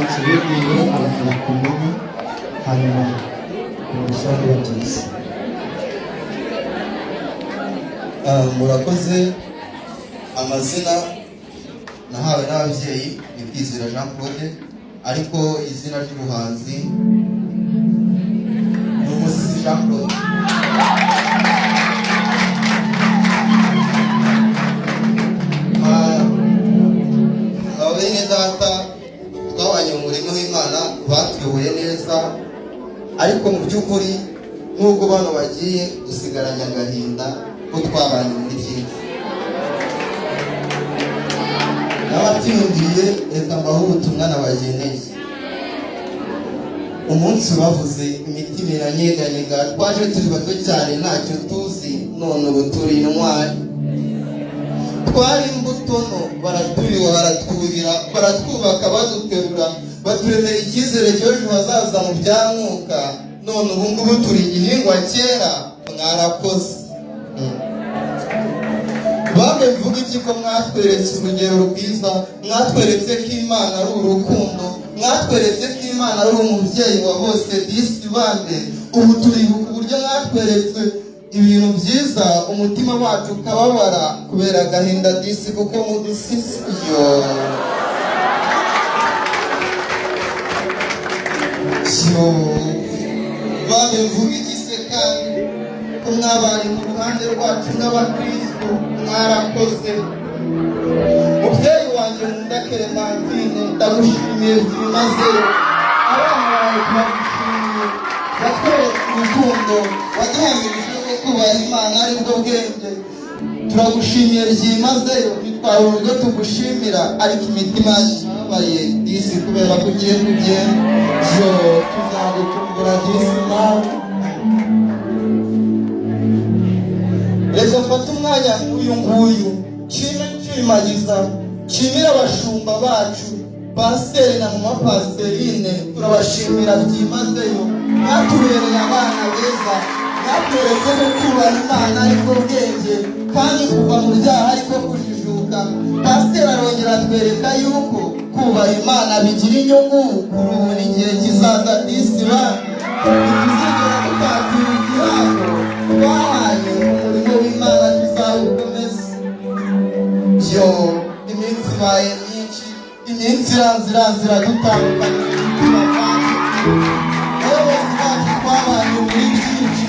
Banza ubibwire abantu bakumenye, hanyuma birushaho kuba byiza. Murakoze. Amazina nahawe n'ababyeyi ni Kwizera Jean Claude, ariko izina ry'ubuhanzi ni Umusizi Jean Claude. Aba bene data twabanye mu murimo w'Imana, batuyoboye neza, ariko mu by'ukuri nubwo bano bagiye, dusigaranye agahinda ko twabanye muri byinshi. N'abatiyumviye, reka mbahe ubutumwa nabageneye. Umunsi bavuze, imitima iranyeganyega. Twaje turi bato cyane, ntacyo tuzi, none ubu turi intwari. Twari imbuto nto, baratubiba, baratwuhira, baratwubaka, baduterura, baturemera icyizere cy'ejo hazaza mu bya mwuka, none ubu ngubu turi igihingwa cyera. Mwarakoze. Bamwe mvuga iki ko mwatweretse urugero rwiza, mwatweretse ko Imana ari urukundo, mwatweretse ko Imana ari umubyeyi wa bose. Disi bande, ubu turibuka uburyo mwatweretse ibintu byiza, umutima wacu ukababara kubera agahinda disi, kuko mudusize. Yo yo, bamwe mvuga iki se kandi ko mwabaye mu ruhande rwacu nk'abakristo? Mwarakoze. Mubyeyi wanjye nkunda Clementine, ndagushimiye byimazeyo. Abana bawe turagushimiye, watweretse urukundo, waduhamirije ko kubaha Imana ari bwo bwenge. Turagushimiye byimazeyo. Ntitwabura uburyo tugushimira, ariko imitima yacu irababaye disi kubera ko ugiye kugenda. Yo, tuzagukumbura disi nawe. Reka mfate umwanya nk'uyu nguyu nshime, nshimagiza, nshimire abashumba bacu, pasiteri na mama Pasiterine. Turabashimira byimazeyo, mwatubereye abana beza, mwatweretse ko kubaha Imana ariko bwenge, kandi kuva mu byaha ariko kujijuka. Pasiteri arongera atwereka yuko kubaha Imana bigira inyungu kuri ubu n'igihe kizaza. Disi bandi, ntituzigera dutatira igihango twahanye. Umurimo w'Imana tuzawukomeza. Yo, iminsi ibaye myinshi, iminsi iranze, iranze, iradutandukanye. Abayobozi bacu twabanye muri byinshi,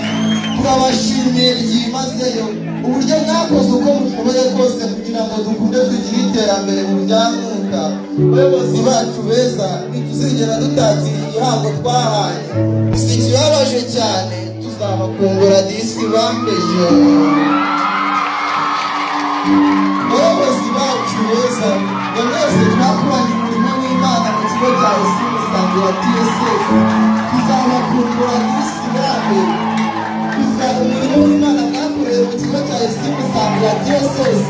turabashimiye byimazeyo uburyo mwakoze uko mushoboye kose kugira ngo dukunde tugire iterambere mu bya mwuka. Abayobozi bacu beza, ntituzigera dutatira igihango twahanye. Gusa ikibabaje cyane, tuzabakumbura disi bambeyo. Abayobozi bacu beza, mwe mwese twakoranye umurimo w'Imana mu kigo cya ESI Musambira TSS, tuzabakumbura disi bambe. Gusa umurimo w'Imana mwakoreye mu kigo cya ESI Musambira TSS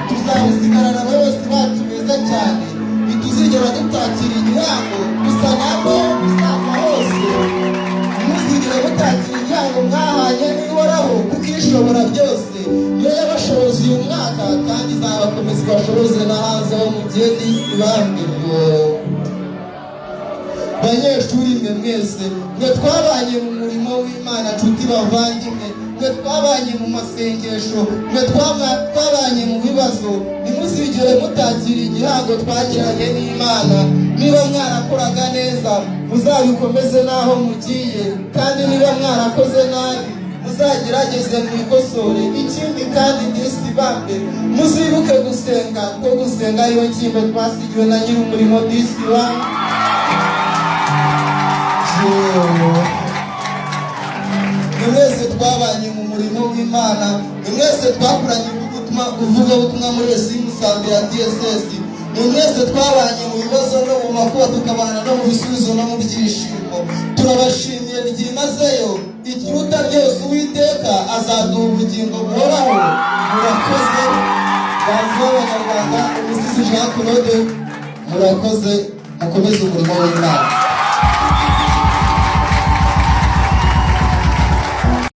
tuzawusigarana. Abayobozi bacu beza cyane, ntituzigera dutatira igihango. Gusa ntabwo muzava hose, ntimuzigere mutatira igihango mwahanye n'Ihoraho, kuko Ishobora byose niyo yabashoboza uyu mwaka, kandi izabakomeza ibashoboze no hanze aho mugiye disi bambirwo. Banyeshuri mwe mwese, mwe twabanye mu murimo w'Imana, nshuti bavandimwe, mwe twabanye mu masengesho, mwe twabanye mu bibazo, ntimuzigere mutatira igihango twagiranye n'Imana. Niba mwarakoraga neza, muzabikomeze n'aho mugiye, kandi niba mwarakoze nabi, muzagerageze mwikosore. Ikindi kandi disi bambe, muzibuke gusenga, ko gusenga ariyo ngingo twasigiwe na nyir'umurimo disi bambe. Ni mwese twabanye mu murimo w'Imana, ni mwese twakoranye ivugabutumwa muri ESI Musambira TSS, ni mwese twabanye mu bibazo no mu makuba, tukabana no mu bisubizo no mu byishimo, turabashimiye byimazeyo. Ikiruta byose, Uwiteka azaduha ubugingo buhoraho. Murakoze. Banzi b'Abanyarwanda, Umusizi Jean Claude, murakoze, mukomeze umurimo w'Imana.